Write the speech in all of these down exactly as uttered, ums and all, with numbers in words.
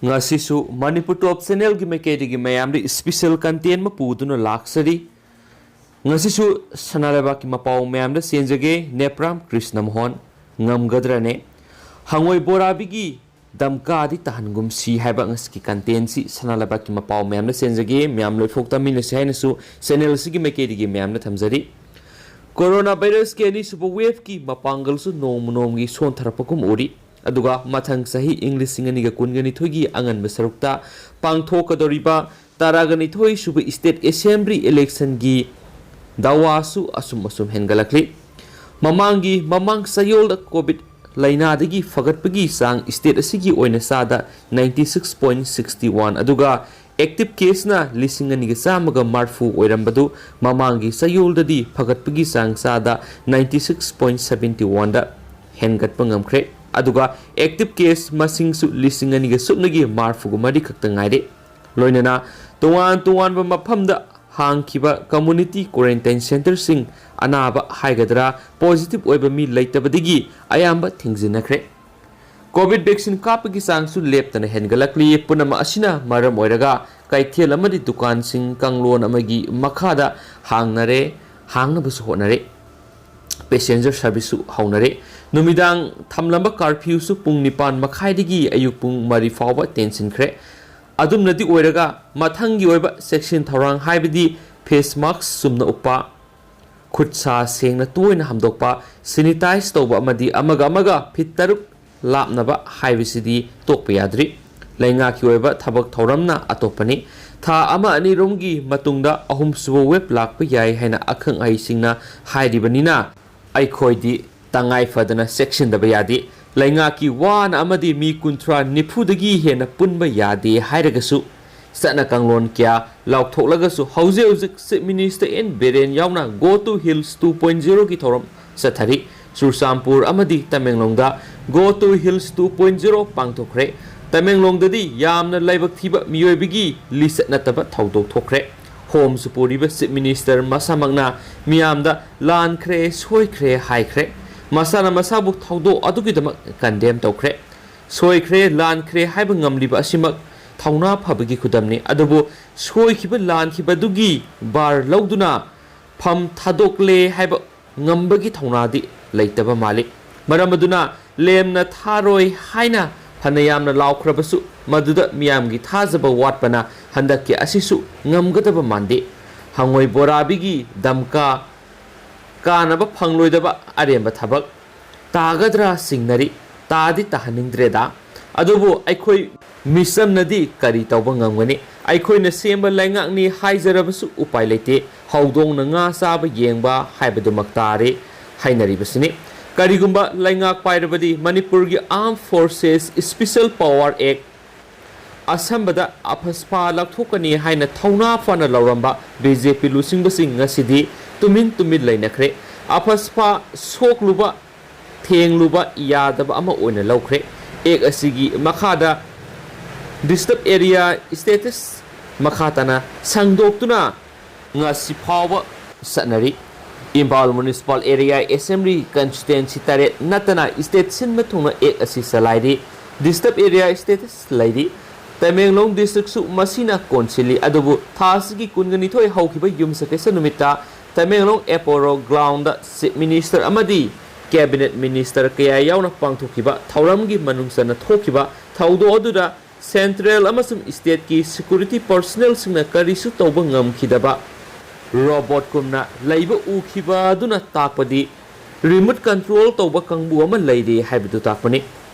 ꯉꯁꯤꯁꯨ ꯃꯅꯤꯄꯨꯔ ꯇꯣꯞ ꯆꯦꯅꯦꯜꯒꯤ ꯃꯥꯏꯀꯩꯗꯒꯤ ꯃꯌꯥꯝꯗ special content ꯑꯃ ꯄꯨꯗꯨꯅ ꯂꯥꯛꯆꯔꯤ꯫ ꯉꯁꯤꯁꯨ ꯁꯅꯥ ꯂꯩꯕꯥꯛꯀꯤ ꯃꯄꯥꯎ ꯃꯌꯥꯝꯗ ꯆꯦꯟꯖꯒꯦ, ꯅꯦꯄ꯭ꯔꯥꯝ ꯀ꯭ꯔꯤꯁꯅ ꯃꯣꯍꯟ꯫ ꯉꯝꯒꯗ꯭ꯔꯅꯦ? ꯍꯉꯣꯏ ꯕꯣꯔꯥꯕꯤꯒꯤ ꯗꯝꯀꯥꯗꯤ ꯇꯥꯍꯟꯒꯨꯝꯁꯤ ꯍꯥꯏꯕ ꯉꯁꯤꯒꯤ content ꯁꯤ ꯁꯅꯥ ꯂꯩꯕꯥꯛꯀꯤ ꯃꯄꯥꯎ ꯃꯌꯥꯝꯗ ꯆꯦꯟꯖꯒꯦ꯫ ꯃꯌꯥꯝ ꯂꯣꯏꯐꯥꯎ ꯇꯥꯃꯤꯟꯅꯁꯤ ꯍꯥꯏꯅꯁꯨ ꯆꯦꯅꯦꯜ ꯑꯁꯤꯒꯤ ꯃꯥꯏꯀꯩꯗꯒꯤ ꯃꯌꯥꯝꯗ ꯊꯝꯖꯔꯤ꯫ ꯀꯣꯔꯣꯅꯥ ꯚꯥꯏꯔꯁꯀꯤ ꯑꯅꯤꯁꯨꯕ waveꯀꯤ ꯃꯄꯥꯡꯒꯜꯁꯨ ꯅꯣꯡꯃ ꯅꯣꯡꯃꯒꯤ ꯁꯣꯟꯊꯔꯛꯄꯒꯨꯝ ꯎꯔꯤ꯫ ꯑꯗꯨꯒ ꯃꯊꯪ ꯆꯍꯤ ꯏꯪ ꯂꯤꯁꯤꯡ ꯑꯅꯤꯒ ꯀꯨꯟꯒꯅꯤꯊꯣꯏꯒꯤ ꯑꯉꯟꯕ ꯁꯔꯨꯛꯇ ꯄꯥꯡꯊꯣꯛꯀꯗꯧꯔꯤꯕ ꯇꯔꯥꯒꯅꯤꯊꯣꯏ ꯁꯨꯕ state assembly electionꯒꯤ ꯗꯥꯋꯥꯁꯨ ꯑꯁꯨꯝ ꯑꯁꯨꯝ ꯍꯦꯟꯒꯠꯂꯛꯂꯤ꯫ ꯃꯃꯥꯡꯒꯤ, ꯃꯃꯥꯡ ꯆꯌꯣꯜꯗ COVID ꯂꯥꯏꯅꯥꯗꯒꯤ ꯐꯒꯠꯄꯒꯤ ꯆꯥꯡ state ꯑꯁꯤꯒꯤ ꯑꯣꯏꯅ ꯆꯥꯗ ninety six point sixty one, ꯑꯗꯨꯒ active caseꯅ ꯂꯤꯁꯤꯡ ꯑꯅꯤꯒ ꯆꯥꯝꯃꯒ ꯃꯔꯤꯐꯨ ꯑꯣꯏꯔꯝꯕꯗꯨ ꯃꯃꯥꯡꯒꯤ ꯆꯌꯣꯜꯗꯗꯤ ꯐꯒꯠꯄꯒꯤ ꯆꯥꯡ ꯆꯥꯗ ninety six point seventy oneꯗ ꯍꯦꯟꯒꯠꯄ ꯉꯝꯈ꯭ꯔꯦ꯫ ꯑꯗꯨꯒ active case ꯃꯁꯤꯡꯁꯨ ꯂꯤꯁꯤꯡ ꯑꯅꯤꯒ ꯁꯨꯞꯅꯒꯤ ꯃꯔꯤꯐꯨꯒ ꯃꯔꯤ ꯈꯛꯇ ꯉꯥꯏꯔꯦ꯫ ꯂꯣꯏꯅꯅ ꯇꯣꯉꯥꯟ ꯇꯣꯉꯥꯟꯕ ꯃꯐꯝꯗ ꯍꯥꯡꯈꯤꯕ community quarantine centreꯁꯤꯡ ꯑꯅꯥꯕ ꯍꯥꯏꯒꯗ꯭ꯔꯥ, positive ꯑꯣꯏꯕ ꯃꯤ ꯂꯩꯇꯕꯗꯒꯤ ꯑꯌꯥꯝꯕ ꯊꯤꯡꯖꯤꯟꯅꯈ꯭ꯔꯦ꯫ COVID vaccine ꯀꯥꯞꯄꯒꯤ ꯆꯥꯡꯁꯨ ꯂꯦꯞꯇꯅ ꯍꯦꯟꯒꯠꯂꯛꯂꯤ꯫ ꯄꯨꯝꯅꯃꯛ ꯑꯁꯤꯅ ꯃꯔꯝ ꯑꯣꯏꯔꯒ ꯀꯩꯊꯦꯜ ꯑꯃꯗꯤ ꯗꯨꯀꯥꯟꯁꯤꯡ ꯀꯥꯡꯂꯣꯟ ꯑꯃꯒꯤ ꯃꯈꯥꯗ ꯍꯥꯡꯅꯔꯦ, ꯍꯥꯡꯅꯕꯁꯨ ꯍꯣꯠꯅꯔꯦ꯫ Passenger serviceꯁꯨ ꯍꯧꯅꯔꯦ꯫ ꯅꯨꯃꯤꯗꯥꯡ ꯊꯝꯂꯝꯕ curfewꯁꯨ ꯄꯨꯡ ꯅꯤꯄꯥꯟ ꯃꯈꯥꯏꯗꯒꯤ ꯑꯌꯨꯛ ꯄꯨꯡ ꯃꯔꯤ ꯐꯥꯎꯕ ꯇꯦꯟꯁꯤꯟꯈ꯭ꯔꯦ꯫ ꯑꯗꯨꯝꯅꯗꯤ ꯑꯣꯏꯔꯒ ꯃꯊꯪꯒꯤ ꯑꯣꯏꯕ ꯆꯦꯛꯁꯤꯟ ꯊꯧꯔꯥꯡ ꯍꯥꯏꯕꯗꯤ face mask ꯆꯨꯝꯅ ꯎꯞꯄ, ꯈꯨꯠ ꯁꯥ ꯁꯦꯡꯅ ꯇꯣꯏꯅ ꯍꯥꯝꯗꯣꯛꯄ, sanitize ꯇꯧꯕ ꯑꯃꯗꯤ ꯑꯃꯒ ꯑꯃꯒ feet ꯇꯔꯨꯛ ꯂꯥꯞꯅꯕ ꯍꯥꯏꯕꯁꯤꯗꯤ ꯇꯣꯛꯄ ꯌꯥꯗ꯭ꯔꯤ꯫ ꯂꯩꯉꯥꯛꯀꯤ ꯑꯣꯏꯕ ꯊꯕꯛ ꯊꯧꯔꯝꯅ ꯑꯇꯣꯞꯄꯅꯤ꯫ ꯊꯥ ꯑꯃ ꯑꯅꯤꯔꯣꯝꯒꯤ ꯃꯇꯨꯡꯗ ꯑꯍꯨꯝꯁꯨꯕ wave ꯂꯥꯛꯄ ꯌꯥꯏ ꯍꯥꯏꯅ ꯑꯈꯪ ꯑꯍꯩꯁꯤꯡꯅ ꯍꯥꯏꯔꯤꯕꯅꯤꯅ ꯑꯩꯈꯣꯏꯗꯤ ꯇꯉꯥꯏ ꯐꯗꯅ ꯆꯦꯛꯁꯤꯟꯗꯕ ꯌꯥꯗꯦ꯫ ꯂꯩꯉꯥꯛꯀꯤ ꯋꯥꯅ ꯑꯃꯗꯤ ꯃꯤ ꯀꯨꯟꯊ꯭ꯔꯥ ꯅꯤꯐꯨꯗꯒꯤ ꯍꯦꯟꯅ ꯄꯨꯟꯕ ꯌꯥꯗꯦ ꯍꯥꯏꯔꯒꯁꯨ, ꯆꯠꯅ ꯀꯥꯡꯂꯣꯟ ꯀꯌꯥ ꯂꯥꯎꯊꯣꯛꯂꯒꯁꯨ ꯍꯧꯖꯤꯛ ꯍꯧꯖꯤꯛ Chief Minister N ꯕꯤꯔꯦꯟ ꯌꯥꯎꯅ Go to Hills two point zero ꯒꯤ ꯊꯧꯔꯝ ꯆꯠꯊꯔꯤ꯫ ꯆꯨꯔꯆꯥꯟꯄꯨꯔ ꯑꯃꯗꯤ ꯇꯃꯦꯡꯂꯣꯡꯗ Go to Hills two point zero ꯄꯥꯡꯊꯣꯛꯈ꯭ꯔꯦ꯫ ꯇꯃꯦꯡꯂꯣꯡꯗꯗꯤ ꯌꯥꯝꯅ ꯂꯥꯏꯕꯛ ꯊꯤꯕ ꯃꯤꯑꯣꯏꯕꯒꯤ ꯂꯤꯆꯠ ꯅꯠꯇꯕ ꯊꯧꯗꯣꯛ ꯊꯣꯛꯈ꯭ꯔꯦ꯫ ꯍꯣꯝꯁꯨ ꯄꯨꯔꯤꯕ Chief Minister ꯃꯁꯥꯃꯛꯅ ꯃꯤꯌꯥꯝꯗ ꯂꯥꯟꯈ꯭ꯔꯦ, ꯁꯣꯏꯈ꯭ꯔꯦ ꯍꯥꯏꯈ꯭ꯔꯦ꯫ ꯃꯁꯥꯅ ꯃꯁꯥꯕꯨ ꯊꯧꯗꯣꯛ ꯑꯗꯨꯒꯤꯗꯃꯛ condemn ꯇꯧꯈ꯭ꯔꯦ꯫ ꯁꯣꯏꯈ꯭ꯔꯦ, ꯂꯥꯟꯈ꯭ꯔꯦ ꯍꯥꯏꯕ ꯉꯝꯂꯤꯕ ꯑꯁꯤꯃꯛ ꯊꯧꯅꯥ ꯐꯕꯒꯤ ꯈꯨꯗꯝꯅꯤ꯫ ꯑꯗꯨꯕꯨ ꯁꯣꯏꯈꯤꯕ, ꯂꯥꯟꯈꯤꯕꯗꯨꯒꯤ ꯕꯥꯔ ꯂꯧꯗꯨꯅ ꯐꯝ ꯊꯥꯗꯣꯛꯂꯦ ꯍꯥꯏꯕ ꯉꯝꯕꯒꯤ ꯊꯧꯅꯥꯗꯤ ꯂꯩꯇꯕ ꯃꯥꯜꯂꯤ꯫ ꯃꯔꯝ ꯑꯗꯨꯅ ꯂꯦꯝꯅ ꯊꯥꯔꯣꯏ ꯍꯥꯏꯅ ꯐꯅ ꯌꯥꯝꯅ ꯂꯥꯎꯈ꯭ꯔꯕꯁꯨ, ꯃꯗꯨꯗ ꯃꯤꯌꯥꯝꯒꯤ ꯊꯥꯖꯕ ꯋꯥꯠꯄꯅ ꯍꯟꯗꯛꯀꯤ ꯑꯁꯤꯁꯨ ꯉꯝꯒꯗꯕ ꯃꯥꯟꯗꯦ꯫ ꯍꯉꯣꯏ ꯕꯣꯔꯥꯕꯤꯒꯤ ꯗꯝꯀꯥ ꯀꯥꯅꯕ ꯐꯪꯂꯣꯏꯗꯕ ꯑꯔꯦꯝꯕ ꯊꯕꯛ꯫ ꯇꯥꯒꯗ꯭ꯔꯥ ꯆꯤꯡꯅꯔꯤ, ꯇꯥꯗꯤ ꯇꯥꯍꯟꯅꯤꯡꯗ꯭ꯔꯦꯗ꯫ ꯑꯗꯨꯕꯨ ꯑꯩꯈꯣꯏ ꯃꯤꯆꯝꯅꯗꯤ ꯀꯔꯤ ꯇꯧꯕ ꯉꯝꯒꯅꯤ? ꯑꯩꯈꯣꯏꯅ ꯁꯦꯝꯕ ꯂꯩꯉꯥꯛꯅꯤ ꯍꯥꯏꯖꯔꯕꯁꯨ ꯎꯄꯥꯏ ꯂꯩꯇꯦ꯫ ꯍꯧꯗꯣꯡꯅ ꯉꯥ ꯆꯥꯕ ꯌꯦꯡꯕ ꯍꯥꯏꯕꯗꯨꯃꯛ ꯇꯥꯔꯦ ꯍꯥꯏꯅꯔꯤꯕꯁꯤꯅꯤ꯫ ꯀꯔꯤꯒꯨꯝꯕ ꯂꯩꯉꯥꯛ ꯄꯥꯏꯔꯕꯗꯤ ꯃꯅꯤꯄꯨꯔꯒꯤ Armed Forces Special Power Act ꯑꯁꯝꯕꯗ ꯑꯐꯁꯄꯥ ꯂꯧꯊꯣꯛꯀꯅꯤ ꯍꯥꯏꯅ ꯊꯧꯅꯥ ꯐꯅ ꯂꯧꯔꯝꯕ ꯕꯤ ꯖꯦ ꯄꯤ ꯂꯨꯆꯤꯡꯕꯁꯤꯡ ꯉꯁꯤꯗꯤ ꯇꯨꯃꯤꯟ ꯇꯨꯃꯤꯟ ꯂꯩꯅꯈ꯭ꯔꯦ꯫ ꯑꯐꯁꯄꯥ ꯁꯣꯛꯂꯨꯕ, ꯊꯦꯡꯂꯨꯕ ꯌꯥꯗꯕ ꯑꯃ ꯑꯣꯏꯅ ꯂꯧꯈ꯭ꯔꯦ꯫ ꯑꯦꯛ ꯑꯁꯤꯒꯤ ꯃꯈꯥꯗ Disturbed Area Status ꯃꯈꯥ ꯇꯥꯅ ꯁꯟꯗꯣꯛꯇꯨꯅ ꯉꯁꯤ ꯐꯥꯎꯕ ꯆꯠꯅꯔꯤ꯫ Imphal Municipal Area Assembly Constituency ꯇꯔꯦꯠ ꯅꯠꯇꯅ state ꯁꯤꯟꯕ ꯊꯨꯡꯅ ꯑꯦꯛ ꯑꯁꯤ ꯆꯂꯥꯏꯔꯤ꯫ Disturbed Area Status ꯂꯩꯔꯤ꯫ ꯇꯃꯦꯡꯂꯣꯡ district ꯁꯨ ꯃꯁꯤꯅ ꯀꯣꯟꯁꯤꯜꯂꯤ꯫ ꯑꯗꯨꯕꯨ ꯊꯥ ꯑꯁꯤꯒꯤ ꯀꯨꯟꯒ ꯅꯤꯊꯣꯏ ꯍꯧꯈꯤꯕ ꯌꯨꯝꯁꯀꯩꯁ ꯅꯨꯃꯤꯠꯇ ꯇꯃꯦꯡꯂꯣꯡ Apollo Ground ꯗ Chief Minister ꯑꯃꯗꯤ Cabinet Minister ꯀꯌꯥ ꯌꯥꯎꯅ ꯄꯥꯡꯊꯣꯛꯈꯤꯕ ꯊꯧꯔꯝꯒꯤ ꯃꯅꯨꯡ ꯆꯟꯅ ꯊꯣꯛꯈꯤꯕ ꯊꯧꯗꯣꯛ ꯑꯗꯨꯗ Central ꯑꯃꯁꯨꯡ state ꯀꯤ security personnel ꯁꯤꯡꯅ ꯀꯔꯤꯁꯨ ꯇꯧꯕ ꯉꯝꯈꯤꯗꯕ robot ꯀꯨꯝꯅ ꯂꯩꯕ ꯎꯈꯤꯕ ꯑꯗꯨꯅ ꯇꯥꯛꯄꯗꯤ remote control ꯇꯧꯕ ꯀꯥꯡꯕꯨ ꯑꯃ ꯂꯩꯔꯤ ꯍꯥꯏꯕꯗꯨ ꯇꯥꯛꯄꯅꯤ꯫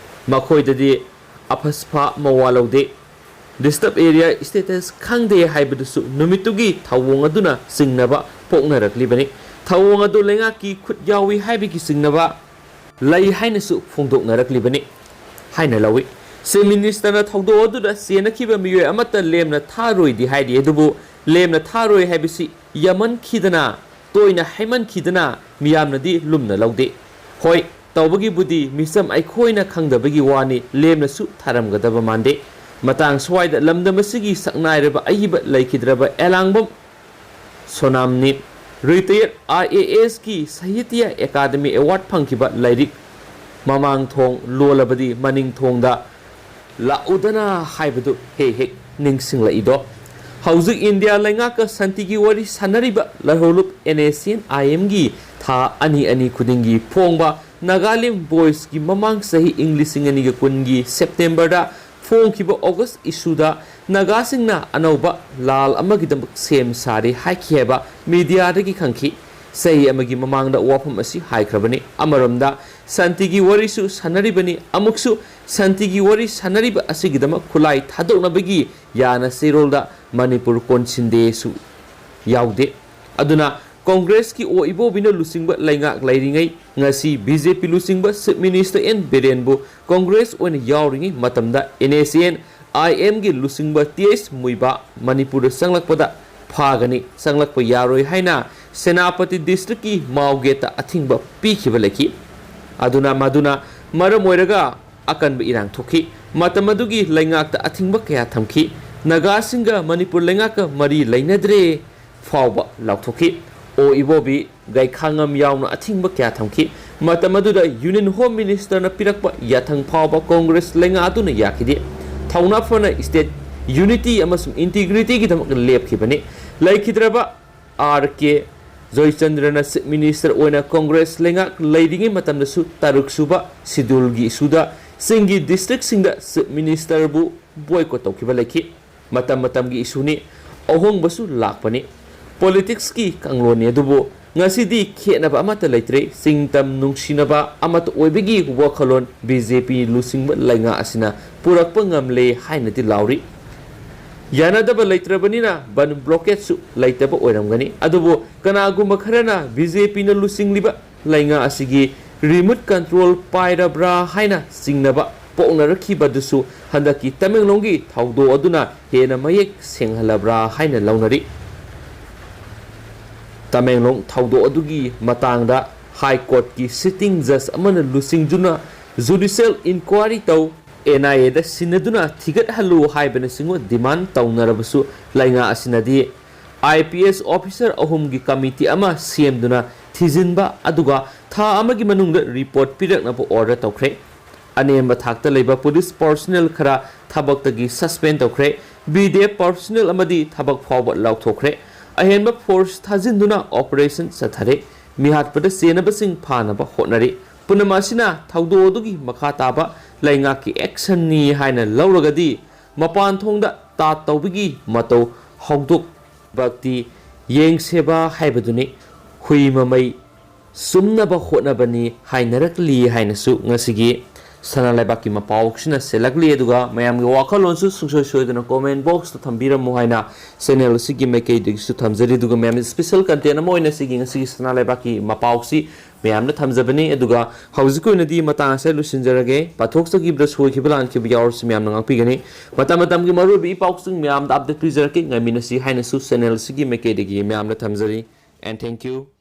ꯃꯈꯣꯏꯗꯗꯤ ꯑꯐꯁꯐꯥ ꯃꯋꯥ ꯂꯧꯗꯦ꯫ Disturbed Area Status ꯈꯪꯗꯦ ꯍꯥꯏꯕꯗꯨꯁꯨ ꯅꯨꯃꯤꯠꯇꯨꯒꯤ ꯊꯧꯑꯣꯡ ꯑꯗꯨꯅ ꯆꯤꯡꯅꯕ ꯄꯣꯛꯅꯔꯛꯂꯤꯕꯅꯤ꯫ ꯊꯧꯑꯣꯡ ꯑꯗꯨ ꯂꯩꯉꯥꯛꯀꯤ ꯈꯨꯠ ꯌꯥꯎꯏ ꯍꯥꯏꯕꯒꯤ ꯆꯤꯡꯅꯕ ꯂꯩ ꯍꯥꯏꯅꯁꯨ ꯐꯣꯡꯗꯣꯛꯅꯔꯛꯂꯤꯕꯅꯤ ꯍꯥꯏꯅ ꯂꯧꯏ꯫ Chief Minister ꯅ ꯊꯧꯗꯣꯛ ꯑꯗꯨꯗ ꯆꯦꯟꯅꯈꯤꯕ ꯃꯤꯑꯣꯏ ꯑꯃꯠꯇ ꯂꯦꯝꯅ ꯊꯥꯔꯣꯏꯗꯤ ꯍꯥꯏꯔꯤ, ꯑꯗꯨꯕꯨ ꯂꯦꯝꯅ ꯊꯥꯔꯣꯏ ꯍꯥꯏꯕꯁꯤ ꯌꯥꯝꯃꯟꯈꯤꯗꯅ, ꯇꯣꯏꯅ ꯍꯥꯏꯃꯟꯈꯤꯗꯅ ꯃꯤꯌꯥꯝꯅꯗꯤ ꯂꯨꯝꯅ ꯂꯧꯗꯦ꯫ ꯍꯣꯏ, ꯇꯧꯕꯒꯤꯕꯨꯗꯤ ꯃꯤꯆꯝ ꯑꯩꯈꯣꯏꯅ ꯈꯪꯗꯕꯒꯤ ꯋꯥꯅꯤ, ꯂꯦꯝꯅꯁꯨ ꯊꯥꯔꯝꯒꯗꯕ ꯃꯥꯟꯗꯦ꯫ ꯃꯇꯥꯡ ꯁ꯭ꯋꯥꯏꯗ ꯂꯝꯗꯝ ꯑꯁꯤꯒꯤ ꯁꯛꯅꯥꯏꯔꯕ ꯑꯏꯕ ꯂꯩꯈꯤꯗ꯭ꯔꯕ ꯑꯦꯂꯥꯡꯕꯝ ꯁꯣꯅꯥꯝꯅꯤ, retired I A S ꯀꯤ Sahitya Academy Award ꯐꯪꯈꯤꯕ ꯂꯥꯏꯔꯤꯛ ꯃꯃꯥꯡ ꯊꯣꯡ ꯂꯣꯜꯂꯕꯗꯤ ꯃꯅꯤꯡ ꯊꯣꯡꯗ ꯂꯥꯛꯎꯗꯅ ꯍꯥꯏꯕꯗꯨ ꯍꯦꯛ ꯍꯦꯛ ꯅꯤꯡꯁꯤꯡꯂꯛꯏꯗꯣ꯫ ꯍꯧꯖꯤꯛ ꯏꯟꯗꯤꯌꯥ ꯂꯩꯉꯥꯛꯀ ꯁꯥꯟꯇꯤꯒꯤ ꯋꯥꯔꯤ ꯁꯥꯟꯅꯔꯤꯕ ꯂꯍꯧꯂꯨꯞ NSCN-IMꯒꯤ ꯊꯥ ꯑꯅꯤ ꯑꯅꯤ ꯈꯨꯗꯤꯡꯒꯤ ꯐꯣꯡꯕ ꯅꯥꯒꯥꯂꯦꯟ ꯚꯣꯏꯁꯀꯤ ꯃꯃꯥꯡ ꯆꯍꯤ ꯏꯪ ꯂꯤꯁꯤꯡ ꯑꯅꯤꯒ ꯀꯨꯟꯒꯤ ꯁꯦꯞꯇꯦꯝꯕꯔꯗ ꯐꯣꯡꯈꯤꯕ ꯑꯣꯒꯁ ꯏꯁꯨꯗ ꯅꯥꯒꯥꯁꯤꯡꯅ ꯑꯅꯧꯕ ꯂꯥꯜ ꯑꯃꯒꯤꯗꯃꯛ ꯁꯦꯝ ꯁꯥꯔꯤ ꯍꯥꯏꯈꯤ ꯍꯥꯏꯕ ꯃꯤꯗꯤꯌꯥꯗꯒꯤ ꯈꯪꯈꯤ꯫ ꯆꯍꯤ ꯑꯃꯒꯤ ꯃꯃꯥꯡꯗ ꯋꯥꯐꯝ ꯑꯁꯤ ꯍꯥꯏꯈ꯭ꯔꯕꯅꯤ꯫ ꯑꯃꯔꯣꯝꯗ ꯁꯥꯟꯇꯤꯒꯤ ꯋꯥꯔꯤꯁꯨ ꯁꯥꯟꯅꯔꯤꯕꯅꯤ꯫ ꯑꯃꯨꯛꯁꯨ ꯁꯥꯟꯇꯤꯒꯤ ꯋꯥꯔꯤ ꯁꯥꯟꯅꯔꯤꯕ ꯑꯁꯤꯒꯤꯗꯃꯛ ꯈꯨꯠꯂꯥꯏ ꯊꯥꯗꯣꯛꯅꯕꯒꯤ ꯌꯥꯅ ꯆꯦꯔꯣꯜꯗ ꯃꯅꯤꯄꯨꯔ ꯀꯣꯟꯁꯤꯟꯗꯦꯁꯨ ꯌꯥꯎꯗꯦ꯫ ꯑꯗꯨꯅ ꯀꯣꯡꯒ꯭ꯔꯦꯁꯀꯤ ꯑꯣ ꯏꯕꯣꯕꯤꯅ ꯂꯨꯆꯤꯡꯕ ꯂꯩꯉꯥꯛ ꯂꯩꯔꯤꯉꯩ, ꯉꯁꯤ BJP ꯂꯨꯆꯤꯡꯕ Chief Minister N ꯕꯤꯔꯦꯟꯕꯨ ꯀꯣꯡꯒ꯭ꯔꯦꯁ ꯑꯣꯏꯅ ꯌꯥꯎꯔꯤꯉꯩ ꯃꯇꯝꯗ NSCN-IMꯒꯤ ꯂꯨꯆꯤꯡꯕ T H ꯃꯨꯏꯕꯥ ꯃꯅꯤꯄꯨꯔꯗ ꯆꯪꯂꯛꯄꯗ ꯐꯥꯒꯅꯤ, ꯆꯪꯂꯛꯄ ꯌꯥꯔꯣꯏ ꯍꯥꯏꯅ ꯁꯦꯅꯥꯄꯇꯤ districtꯀꯤ ꯃꯥꯎꯒꯦꯠꯇ ꯑꯊꯤꯡꯕ ꯄꯤꯈꯤꯕ ꯂꯩꯈꯤ꯫ ꯑꯗꯨꯅ ꯃꯗꯨꯅ ꯃꯔꯝ ꯑꯣꯏꯔꯒ ꯑꯀꯟꯕ ꯏꯔꯥꯡ ꯊꯣꯛꯈꯤ꯫ ꯃꯇꯝ ꯑꯗꯨꯒꯤ ꯂꯩꯉꯥꯛꯇ ꯑꯊꯤꯡꯕ ꯀꯌꯥ ꯊꯝꯈꯤ꯫ ꯅꯥꯒꯥꯁꯤꯡꯒ ꯃꯅꯤꯄꯨꯔ ꯂꯩꯉꯥꯛꯀ ꯃꯔꯤ ꯂꯩꯅꯗ꯭ꯔꯦ ꯐꯥꯎꯕ ꯂꯥꯎꯊꯣꯛꯈꯤ꯫ ꯑꯣ ꯏꯕꯣꯕꯤ, ꯒꯩꯈꯥꯉꯝ ꯌꯥꯎꯅ ꯑꯊꯤꯡꯕ ꯀꯌꯥ ꯊꯝꯈꯤ꯫ ꯃꯇꯝ ꯑꯗꯨꯗ Union Home Ministerꯅ ꯄꯤꯔꯛꯄ ꯌꯥꯊꯪ ꯐꯥꯎꯕ ꯀꯣꯡꯒ꯭ꯔꯦꯁ ꯂꯩꯉꯥꯛ ꯑꯗꯨꯅ ꯌꯥꯈꯤꯗꯦ꯫ ꯊꯧꯅꯥ ꯐꯅ state unity ꯑꯃꯁꯨꯡ integrityꯒꯤꯗꯃꯛ ꯂꯦꯞꯈꯤꯕꯅꯤ꯫ ꯂꯩꯈꯤꯗ꯭ꯔꯕ R K ꯖꯣꯏꯆꯟꯗ꯭ꯔꯅ Chief Minister ꯑꯣꯏꯅ ꯀꯣꯡꯒ꯭ꯔꯦꯁ ꯂꯩꯉꯥꯛ ꯂꯩꯔꯤꯉꯩ ꯃꯇꯝꯗꯁꯨ ꯇꯔꯨꯛ ꯁꯨꯕ scheduleꯒꯤ ꯏꯁꯨꯗ ꯆꯤꯡꯒꯤ districtꯁꯤꯡꯗ Chief Ministerꯕꯨ boycott ꯇꯧꯈꯤꯕ ꯂꯩꯈꯤ꯫ ꯃꯇꯝ ꯃꯇꯝꯒꯤ ꯏꯁꯨꯅꯤ, ꯑꯍꯣꯡꯕꯁꯨ ꯂꯥꯛꯄꯅꯤ꯫ Politicsꯀꯤ ꯀꯥꯡꯂꯣꯟꯅꯤ, ꯑꯗꯨꯕꯨ ꯉꯁꯤꯗꯤ ꯈꯦꯠꯅꯕ ꯑꯃꯠꯇ ꯂꯩꯇ꯭ꯔꯦ꯫ ꯆꯤꯡ ꯇꯝ ꯅꯨꯡꯁꯤꯅꯕ ꯑꯃꯠꯇ ꯑꯣꯏꯕꯒꯤ ꯋꯥꯈꯜꯂꯣꯟ BJP ꯂꯨꯆꯤꯡꯕ ꯂꯩꯉꯥꯛ ꯑꯁꯤꯅ ꯄꯨꯔꯛꯄ ꯉꯝꯂꯦ ꯍꯥꯏꯅꯗꯤ ꯂꯥꯎꯔꯤ꯫ ꯌꯥꯅꯗꯕ ꯂꯩꯇ꯭ꯔꯕꯅꯤꯅ ꯕꯟ blockadeꯁꯨ ꯂꯩꯇꯕ ꯑꯣꯏꯔꯝꯒꯅꯤ꯫ ꯑꯗꯨꯕꯨ ꯀꯅꯥꯒꯨꯝꯕ ꯈꯔꯅ BJPꯅ ꯂꯨꯆꯤꯡꯂꯤꯕ ꯂꯩꯉꯥꯛ ꯑꯁꯤꯒꯤ remote control ꯄꯥꯏꯔꯕ꯭ꯔꯥ ꯍꯥꯏꯅ ꯆꯤꯡꯅꯕ ꯄꯣꯛꯅꯔꯛꯈꯤꯕꯗꯨꯁꯨ ꯍꯟꯗꯛꯀꯤ ꯇꯃꯦꯡꯂꯣꯡꯒꯤ ꯊꯧꯗꯣꯛ ꯑꯗꯨꯅ ꯍꯦꯟꯅ ꯃꯌꯦꯛ ꯁꯦꯡꯍꯜꯂꯕ꯭ꯔꯥ ꯍꯥꯏꯅ ꯂꯧꯅꯔꯤ꯫ ꯇꯃꯦꯡꯂꯣꯡ ꯊꯧꯗꯣꯛ ꯑꯗꯨꯒꯤ ꯃꯇꯥꯡꯗ High Courtꯀꯤ sitting judge ꯑꯃꯅ ꯂꯨꯆꯤꯡꯗꯨꯅ judicial inquiry ꯇꯧ, NIAꯗ ꯁꯤꯟꯅꯗꯨꯅ ꯊꯤꯒꯠꯍꯜꯂꯨ ꯍꯥꯏꯕꯅꯆꯤꯡꯕ demand ꯇꯧꯅꯔꯕꯁꯨ ꯂꯩꯉꯥꯛ ꯑꯁꯤꯅꯗꯤ IPS officer ꯑꯍꯨꯝꯒꯤ committee ꯑꯃ ꯁꯦꯝꯗꯨꯅ ꯊꯤꯖꯤꯟꯕ ꯑꯗꯨꯒ ꯊꯥ ꯑꯃꯒꯤ ꯃꯅꯨꯡꯗ ꯔꯤꯄꯣꯔꯠ ꯄꯤꯔꯛꯅꯕ ꯑꯣꯔꯗꯔ ꯇꯧꯈ꯭ꯔꯦ꯫ ꯑꯅꯦꯝꯕ ꯊꯥꯛꯇ ꯂꯩꯕ ꯄꯨꯂꯤꯁ ꯄꯔꯁꯣꯅꯦꯜ ꯈꯔ ꯊꯕꯛꯇꯒꯤ ꯁꯁꯄꯦꯟ ꯇꯧꯈ꯭ꯔꯦ꯫ ꯕꯤ ꯗꯤ ꯑꯦꯐ ꯄꯔꯁꯣꯅꯦꯜ ꯑꯃꯗꯤ ꯊꯕꯛ ꯐꯥꯎꯕ ꯂꯥꯎꯊꯣꯛꯈ꯭ꯔꯦ꯫ ꯑꯍꯦꯟꯕ ꯐꯣꯔꯁ ꯊꯥꯖꯤꯟꯗꯨꯅ ꯑꯣꯄꯔꯦꯁꯟ ꯆꯠꯊꯔꯦ꯫ ꯃꯤꯍꯥꯠꯄꯗ ꯆꯦꯟꯅꯕꯁꯤꯡ ꯐꯥꯅꯕ ꯍꯣꯠꯅꯔꯤ꯫ ꯄꯨꯝꯅꯃꯛ ꯑꯁꯤꯅ ꯊꯧꯗꯣꯛ ꯑꯗꯨꯒꯤ ꯃꯈꯥ ꯇꯥꯕ ꯂꯩꯉꯥꯛꯀꯤ ꯑꯦꯛꯁꯟꯅꯤ ꯍꯥꯏꯅ ꯂꯧꯔꯒꯗꯤ ꯃꯄꯥꯟ ꯊꯣꯡꯗ ꯇꯥꯠ ꯇꯧꯕꯒꯤ ꯃꯇꯧ ꯍꯧꯗꯣꯛꯄꯛꯇꯤ ꯌꯦꯡꯁꯦꯕ ꯍꯥꯏꯕꯗꯨꯅꯤ꯫ ꯍꯨꯏ ꯃꯃꯩ ꯁꯨꯝꯅꯕ ꯍꯣꯠꯅꯕꯅꯤ ꯍꯥꯏꯅꯔꯛꯂꯤ ꯍꯥꯏꯅꯁꯨ ꯉꯁꯤꯒꯤ ꯁꯅꯥ ꯂꯩꯕꯥꯛꯀꯤ ꯃꯄꯥꯎꯁꯤꯅ ꯁꯦꯜꯂꯛꯂꯤ꯫ ꯑꯗꯨꯒ ꯃꯌꯥꯝꯒꯤ ꯋꯥꯈꯜꯂꯣꯟꯁꯨ ꯁꯨꯡꯁꯣꯏ ꯁꯣꯏꯗꯅ ꯀꯣꯃꯦꯟ ꯕꯣꯛꯁꯇ ꯊꯝꯕꯤꯔꯝꯃꯨ ꯍꯥꯏꯅ ꯆꯦꯅꯦꯜ ꯑꯁꯤꯒꯤ ꯃꯥꯏꯀꯩꯗꯒꯤꯁꯨ ꯊꯝꯖꯔꯤ꯫ ꯑꯗꯨꯒ ꯃꯌꯥꯝ ꯏꯁꯄꯤꯁꯦꯜ ꯀꯟꯇꯦꯟ ꯑꯃ ꯑꯣꯏꯅ ꯁꯤꯒꯤ ꯉꯁꯤꯒꯤ ꯁꯅꯥ ꯂꯩꯕꯥꯛꯀꯤ ꯃꯄꯥꯎꯁꯤ ꯃꯌꯥꯝꯅ ꯊꯝꯖꯕꯅꯤ꯫ ꯑꯗꯨꯒ ꯍꯧꯖꯤꯛꯀꯤ ꯑꯣꯏꯅꯗꯤ ꯃꯇꯥꯡ ꯑꯁꯤꯗ ꯂꯣꯏꯁꯤꯟꯖꯔꯒꯦ꯫ ꯄꯥꯊꯣꯛꯆꯈꯤꯕꯗ ꯁꯣꯏꯈꯤꯕ ꯂꯥꯟꯈꯤꯕ ꯌꯥꯎꯔꯁꯨ ꯃꯌꯥꯝꯅ ꯉꯥꯛꯄꯤꯒꯅꯤ꯫ ꯃꯇꯝ ꯃꯇꯝꯒꯤ ꯃꯔꯨꯑꯣꯏꯕ ꯏ ꯄꯥꯎꯁꯤꯡ ꯃꯌꯥꯝꯗ ꯑꯞꯗꯦꯠ ꯄꯤꯖꯔꯛꯀꯦ꯫ ꯉꯥꯏꯃꯤꯟꯅꯁꯤ ꯍꯥꯏꯅꯁꯨ ꯆꯦꯅꯦꯜ ꯑꯁꯤꯒꯤ ꯃꯥꯏꯀꯩꯗꯒꯤ ꯃꯌꯥꯝꯗ ꯊꯝꯖꯔꯤ꯫ And thank you.